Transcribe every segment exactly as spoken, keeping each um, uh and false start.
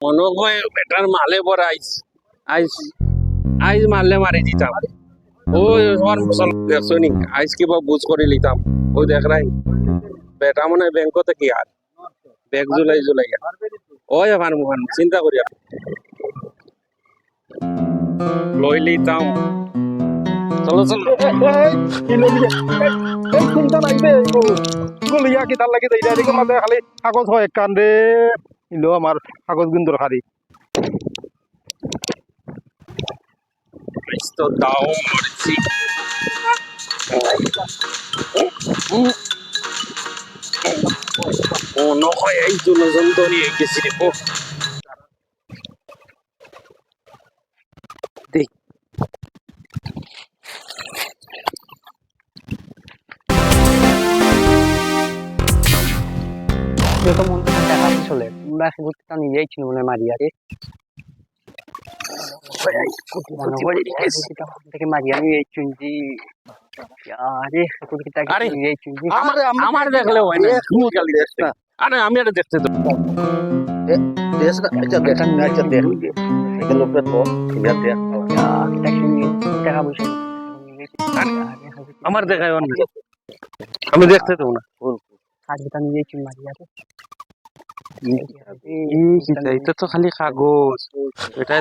মনো অয় বেটার মালে বড় আইজ, আইজ, আইজ মারলে মারি দিতাম। ও আমার মুসলমান দেখছো নি, আইজ কিবা বুঝ করি লিতাম। ও দেখ রাই, বেটা মনে অয় ব্যাংক থাকি আর ব্যাগ ঝুলাই ঝুলাই আর। ওই আমার মুখান চিন্তা করি আর। লই লিতাম। চলো, চলো। এই, এই, এই, এই, এই, কোনটা লাগবে? গলিয়া কিতার লাগি দেই? এদিকে মাঝে খালি কাগজ হয় কান রে। ইলো আমার কাগজ গুণ দরকারি। তো দাও মরছি। মনো অয় এই দুইজন ধরি গেছি রে। ও। দেখ। যত মন চায় দেখা চলে, তোমরা এখন কিতা নিজেই চিনো মনে মারিয়া রে। মনে হয় কিতা থেকে মারিয়া নিয়ে চুনজি। আরে, এখন কিতা আরে, নিজেই চুনজি। আমার, আমার দেখলে হয় না। দেখ, তুই খালি দেখ না। আরে, আমি এটা দেখতে তো। এ, দেখ না, আচ্ছা, দেখ, আচ্ছা, দেখ। এগুলো তো, এগুলো দেখ। আরে, আমার দেখায় অন্য। আমি দেখতে দেবো না। কাজ এটা নিজেই চুন মারি আছে। ই, ই কিতা? ইটা তো খালি কাগজ। ইটা,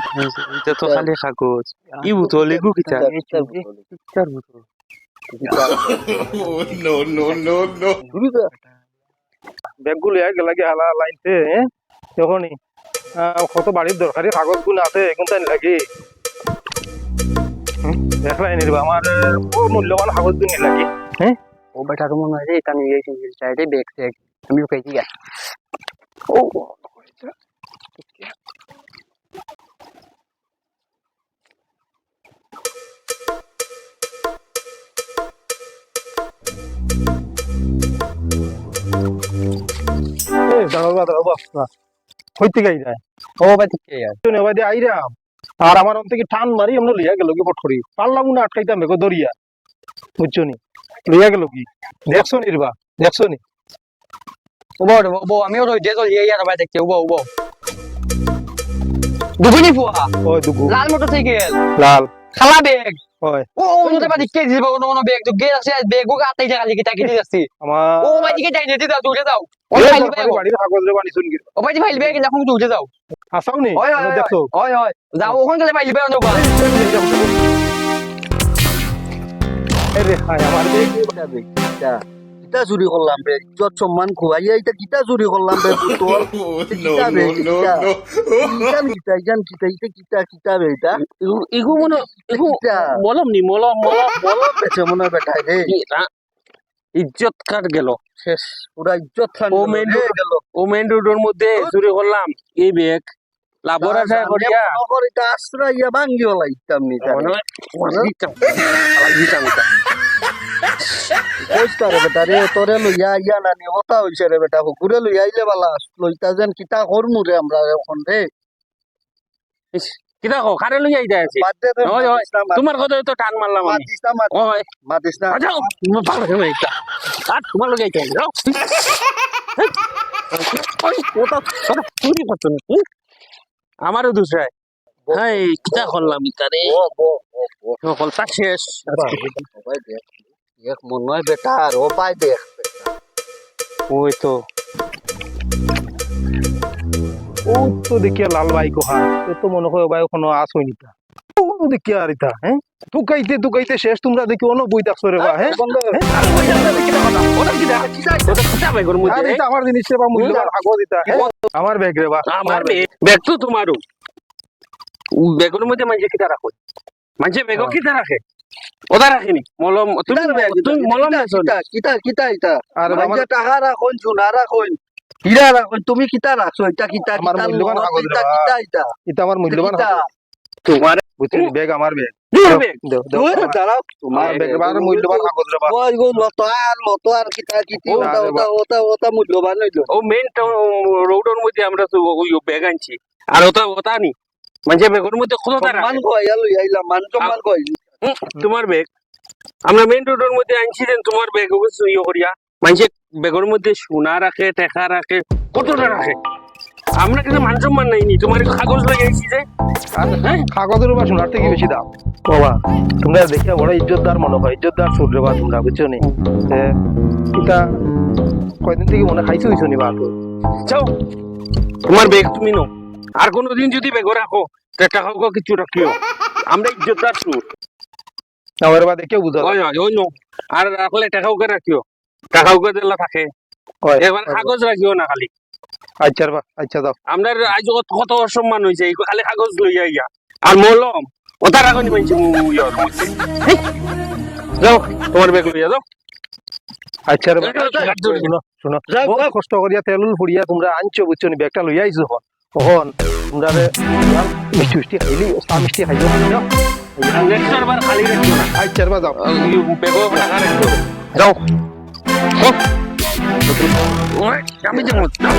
ইটা তো খালি কাগজ। ই বোতল, এগু কিতা? কিতার বোতল? কিতার বোতল? Oh, no, no, no, no. ব্যাগগুলো এক লাগে হালা লাইনতে, হ্যাঁ? যখনই, আহ, কত বাড়ির দরকারি কাগজগুলো আছে, এখন তাই লাগে। হুম? দেখলাই নিবা আমার, ও মূল্যবান কাগজগুলো লাগে, হ্যাঁ? ও বেটা, তোমার মাঝে এটা নিয়ে এসে চাইতে ব্যাগ ট্যাগ। আমি ওকে দিয়া। ও, এই, দাঁড়াও, দাঁড়াও, বাবা। কই থেকে আইরা? ও ভাই, থেকে আইরা। শুনে, ভাই, দিয়ে আইরা। আর আমার অন থেকে টান মারি, আমরা লইয়া গেল কি ফট করি। পারলাম না আটকাইতাম, বেগো ধরিয়া। বুঝছো নি? লইয়া গেল কি? দেখছো নি রে বা? দেখছো নি? উবাও রে, উবাও, আমিও রই, যে চলি, এই আর ভাই দেখতে, উবাও, উবাও। দুগুনি ফুয়া। ওই দুগু। লাল মোটরসাইকেল। লাল। কালা ব্যাগ। ওই। ও, ও, ওটা বাড়ি কে দিবা? কোনো, কোনো ব্যাগ, তো গে আছে, ব্যাগ ও আতাই জায়গা লিখে তাকিয়ে দিচ্ছি। আমার ও, ভাই, দিকে যাই, যেতে দাও, দূরে যাও। ওই এই ফাইল দরকারি ব্যাগ। বাড়ির কাগজ রে বানি শুন কি? ও, ভাই, ফাইল ব্যাগ, এখন দূরে যাও। আসাও নি? ওই, ওই, আমরা ওই, দেখছো? ওই, ওই। যাও, ওখান গেলে পাইলি বেরোনো বা। আরে হায়, আমার ব্যাগ। কিতা ব্যাগ? কিতা? কিতা চুরি করলাম বে? ইজ্জত সম্মান খুয়াইয়া ইটা কিতা চুরি করলাম বে? পুতল। Oh, no, কিতা ব্যাগ? No, no, কিতা? No. ইখান কিতা? ইখান কিতা? ইটা কিতা? কিতা বে ইটা? ইগু, ইগু মনে, ইগু কিতা? মলম নি, মলম, মলম, মলম। বেচে মনে হয় বেটায় রে। কি রা-, ইজ্জত কার গেল? শেষ, পুরা ইজ্জত খান ও গেল মেইন রে, রোড, গেল। ও মেইন রোডর মধ্যে চুরি করলাম এই ব্যাগ। লাভর আশায় করিয়া। মনে করি তা আশ্রয় ইয়া ভাঙ্গি হলাইতাম নি তারে। মনে হয়, মনে হয় দিতাম, দিতাম এটা। কইস তারে বেটা রে, তোরে লইয়া আইয়া নানি কথা হইছে রে বেটা, হুকুরে লইয়া আইলে বালা, লইতা যেন কিতা করমু রে আমরা এখন রে। ইস, কিতা কও, কারে লইয়া আইতা আছে? বাদ দে, দে, ওই, ওই, মাতিস না, মাতিস তোমার না। কথা তো টান মারলাম আমি। মাতিস না, মাতিস না। ওই। মাতিস না। আচ্ছা, তোমার ভালো হয়ে এটা। আর তোমার লগে আইতে হবে, যাও। ওই, ওটা, ওটা চুরি করতো না, হুম? আমারও দুসরায়। বল। হ্যাঁ, কিতা করলাম ইতারে? বল, বল, বল, বল। সকলটা শেষ। বাহ, বাহ, বাহ, দেখ। এক মনে হয় বেটা, আর ও ভাই দেখ বেটা। ওই তো। ও তো দেখিয়া লাল ভাই কোহা। এ তো মনে হয় ও ভাই কোনো আস হয়নি তা। ও দেখিয়া আর ইতা, হ্যাঁ? তুকাইতে, তুকাইতে শেষ তোমরা দেখি অনো বই থাকছো রে বা, হ্যাঁ? বন্ধ করো। হ্যাঁ? আরে বই থাকছো, দেখি না কথা। ওটা কি দেখ? ওটা কিতা ব্যাগর মধ্যে? আরে, ইতা আমার জিনিস রে বা, মূল্যবান কাগজ ইতা, হ্যাঁ? আমার ব্যাগ রে বা। আমার ব্যাগ। ব্যাগ তো তোমারও। ব্যাগর মধ্যে মাঝে কিতা রাখো? মানষে ব্যাগো কিতা রাখে? ওটা রাখেনি। মলম, তুমি কিতা রাখো? তুমি মলম কিতা, বেচো নি? কিতা, কিতা, কিতা ইটা? আরে বাবা। মানষে টাকা রাখইন, সোনা রাখইন, হীরা রাখইন, তুমি কিতা রাখছো? ইটা কিতা, আমার কিতা মূল্যবান কাগজ রে ইটা, বাবা। কিতা ইটা? ইটা আমার মূল্যবান ইটা কিতা? কাগজ। তোমার বুঝছো নি? ব্যাগ আমার ব্যাগ। দূর দেও, ব্যাগ। দেও, দেও, দূর আমার, দাঁড়াও। আমার ব্যাগ, আমার মূল্যবান কাগজ রে বাবা। ওই গো, লতার, লতার, কিতা, কিতি, ও না ওটা, রে ওটা, বাবা। ওটা, ওটা মূল্যবান হইলো। ও মেইন টাউন রোডর মধ্যে আমরা তো ওই ব্যাগ আনছি। আর ওটা, ওটা নি। মানষে ব্যাগর মধ্যে কততা সম্মান রাখে। কইয়া লই আইলাম, মান সম্মান আ-, কই। হুম, তোমার ব্যাগ। আমরা মেইন রোডর মধ্যে আনছি যে তোমার ব্যাগ অবশ্য ইয়ে করিয়া। মানষে ব্যাগর মধ্যে সোনা রাখে, টেকা রাখে, কততা রাখে। আমরা কিন্তু মান সম্মান নাই নি, তোমার কাগজ লই আইছি যে। আর হ্যাঁ? কাগজর উপর সোনার থাকি বেশি দাম। বাবা, তোমরা দেখিয়া বড় ইজ্জতদার মনে হয়, ইজ্জতদার চোর রে বা তোমরা, বুঝছো নি? এ, ইতা কয়দিন থাকি মনে খাইছো হইছো নি বা তো? যাও, তোমার ব্যাগ তুমি নাও। আর কোনোদিন যদি ব্যাগো রাখো, তে টাকা উকা কিছু রাখিও। আমরা ইজ্জতদার চোর। আমার বাদে কেউ বুঝো না। ওই, ওই, ওই নো। আর রাখলে টাকা উকা রাখিও। টাকা উকা দিলা থাকে। ওই, এবার ওই। কাগজ রাখিও না খালি। আচ্ছা রে বা, আচ্ছা যাও। আমরা আজ কত, কত অসম্মান হইছে, এই খালি কাগজ লইয়া আইয়া। আর মলম, ওটা রাখো নি মাইনষে, উ, উ, ইয়া, হেই, যাও, তোমার ব্যাগ লইয়া যাও। আচ্ছা রে বা, যাও, যাও, যাও, যাও। শুনো, শুনো। যাও, বহুত যাও। কষ্ট করিয়া তেল উল ফুড়িয়া তোমরা আনছো, বুঝছো নি, ব্যাগটা লইয়া আইছো এখন। অখন তোমরা রে মিষ্টি মিষ্টি খাইলি, চা মিষ্টি খাইছো, যাও। আর next বার খালি রাখিও না। আচ্ছা রে বা, যাও। ওই ব্যাগো টাকা রাখিও। যাও। যাও। ওই, আমি যাবো। যাও।